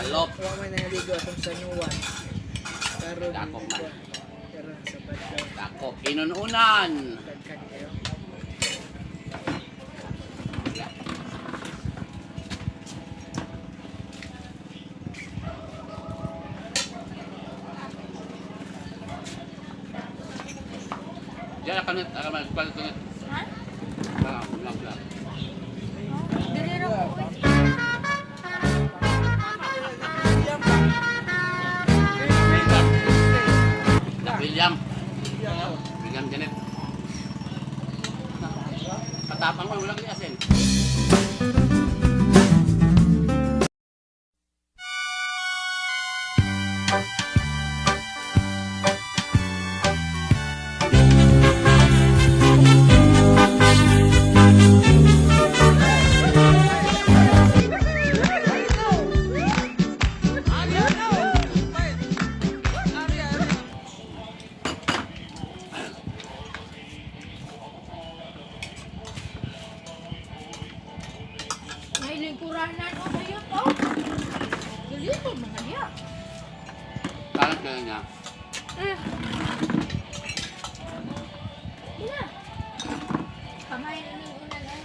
Alop. Wa man naligo atong sa Nuwan. Karon Dakop man. Karon sa Badlaw. Dakop. Inununan. Daghan kayo. Diyan ka nit, ka man nit. Ha? Ah, ulam lang. Dili ra ko, oy. Da William. William Janet. Katapang ko wala ni asin. May lingkuranan o bayot oh. Dili ko mga diya. Kalat ka niya. Eh. Ina. Kamay na ning unan ay.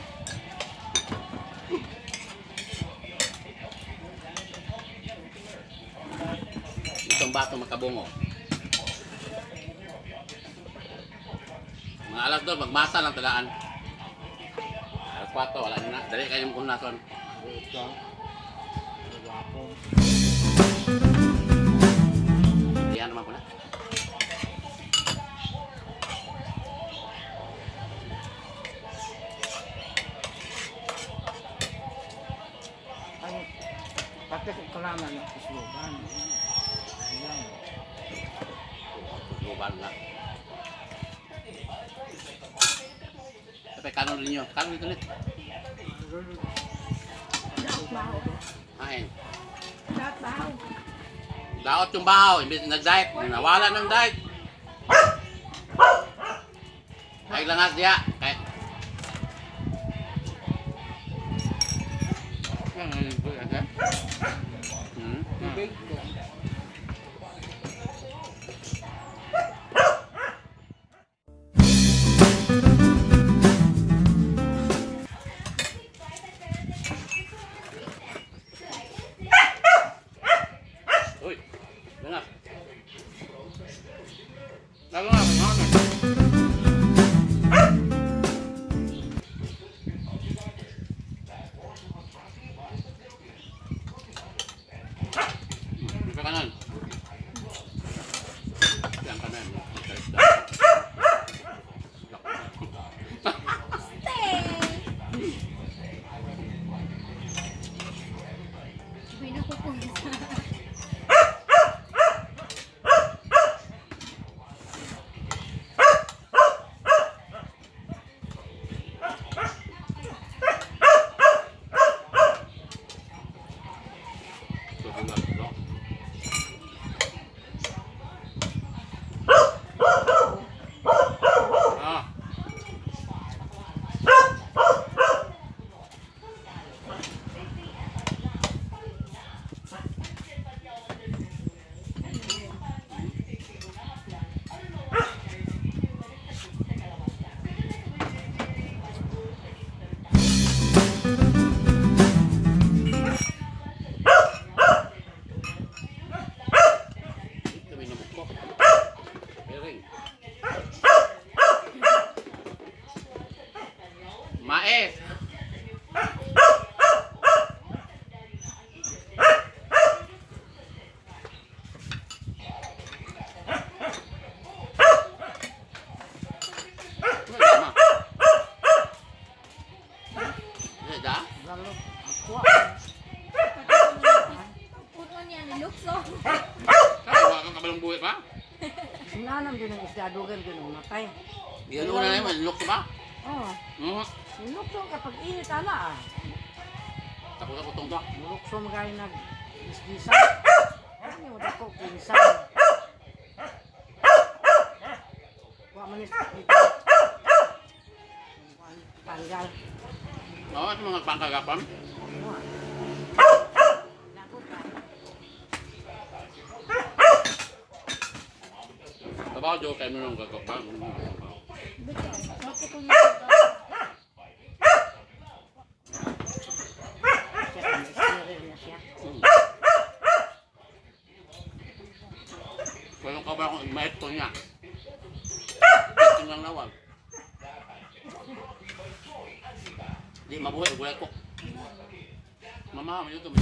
Itong bato makabungo. Mga alas doon, magmasa lang talaan. Alas 4, wala na. Dali kayong kunason. Diyan naman ko na. Ang pati ko kalaman ng kusluban. Ayan. Global na. Tapi kanon rin yun. Kanon dito ulit. Daot baho. Ay. Daot baho. Daot yung bahaw. Imbis na nag-diet. Nawala ng diet. Ay langas diya. Kay. Tubig ko. Uy, langas. Lalo nga, langas. Ito kanan. Yan kanan. Stay. Pinakukuha. Ah. Kami namukok. Bering. Mais. Da? Lalo, ang kuha. Puno niya ni Luxo. Kaya wala kang kabalong buhay pa? Sinanam din ang isda, dugan din ang matay. Yan una na yun, look ba? Oo. Nilukso kapag init ala ah. Tapos ako tong to. Nilukso mo kayo nag isgisa. Ano yung dako kinsa. Kuha man is tanggal. Oo, at mga pangkagapan. Kuha. Dako ka. Kabaw jo kay nung gagawin. Bitaw. Ako ko na. Siya kung sterile na siya. Pero kabaw kung maito niya. Ito lang lawag. Di mabuhay, gulay ko. Mama, may ito.